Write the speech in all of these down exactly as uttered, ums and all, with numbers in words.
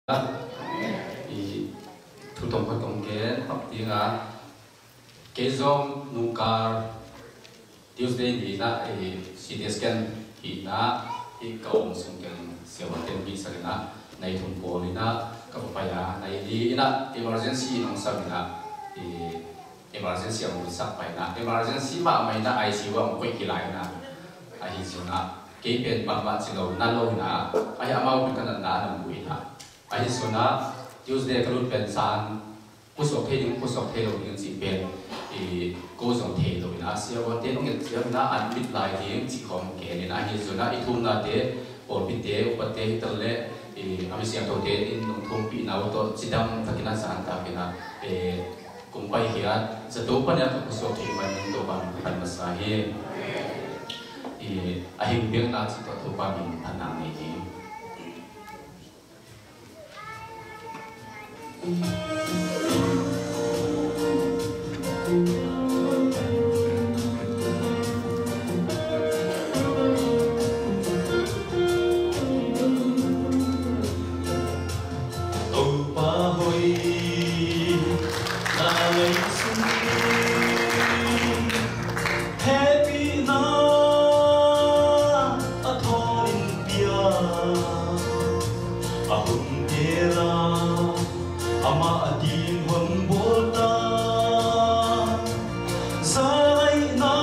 I thu tawm khat kong gen pak ding a, kei zong nungkal Tuesday ni-in ah i C T scan hi-in ah i ka om sung keng siavuante'n hihsak in ah, nai thum pawl in ah ka va pai a, nai li in ah emergency in hong sam in ah, i emergency a hong sak pai in ah, emergency mahmah in ah I C U a hong koih hi lai in ah, ahi zong ah kei pen bangmah ci lo na lo in ah, ahi amau pen ka natna a na mu in ah, ahi zong ah Tuesday ka lut pen zan pusuak thei ding, pusuak thei lo ding cih pen i ko zong thei lo in ah, siavuante hong et ciang in ah admit lai ding cih khawng gen in ah, ahi zong ah i thumnate, pawlpite, upate hi tal leh i a mi siangthote in nong thumpih na uh tawh cidam takin ah zan takin ah, e, kong pai hiat zato pan in ah ka pusuak thei pan in Topa min phat masa hi. I a hing biakna cih tawh Topa min phatna ngei hi. Topa hoih na lei sung in hehpihna a thawn in pia, a hun tela amah a ding hon bawl ta. Zangaihna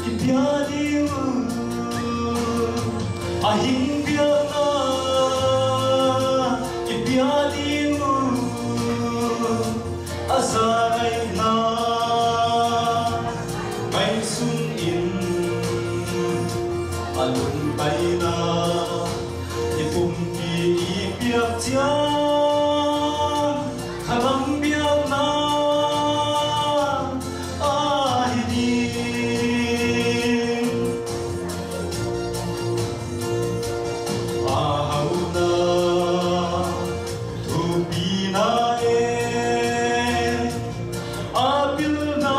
i pia ding uh, a hing biakna i pia ding uh, a zangaihna ngaihsun in, a lungtaina i pumpi i piak ciang, khalam biakna ahi ding. A hauhna thupina e, a pilna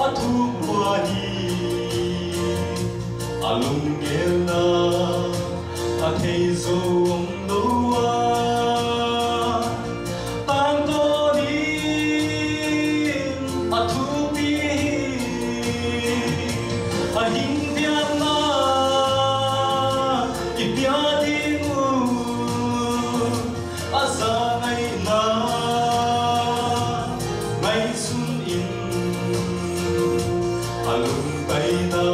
a thuk lua hi. A lungngelna a thei zo om lo a, tangtawn in a thupi hi. A hing biakna i pia ding uh, a zangaihna ngaihsun in, a lungtaina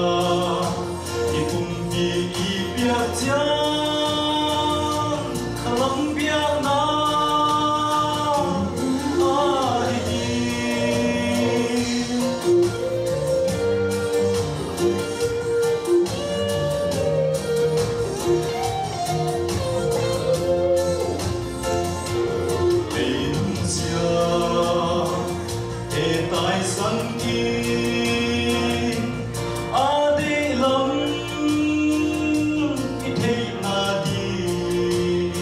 i pumpi i piak ciang, khalam biakna ahi ding. Leilung sia e taisan in, a deih lam i theihna ding,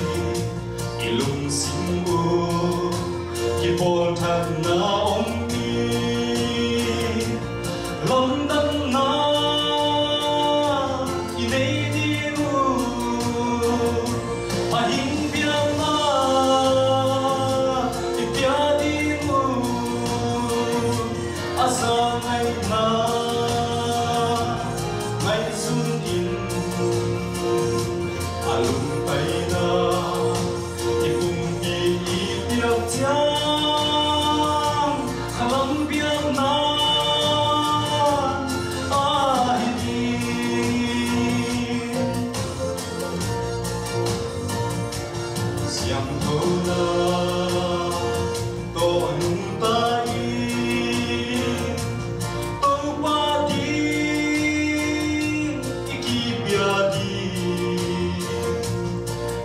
i lungsim uh kipawlthakna om in, lamdanna i nei ding uh, a hing biakna i pia ding uh, a zangaihna ngaihsun in, a lungtaina i pumpi i piak ciang, khalam biakna ahi ding. Siangthona tawh nungta in, Topa ding i kipia ding,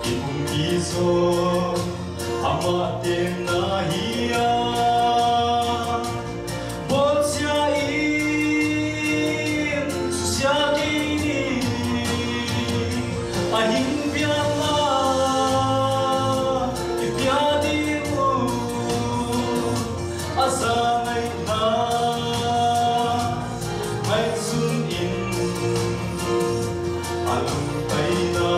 i pumpi zong amah tengna hi a, bawlsia in susia kei ni. A hing biakna i pia ding uh, a zangaihna ngaihsun in, a lungtaina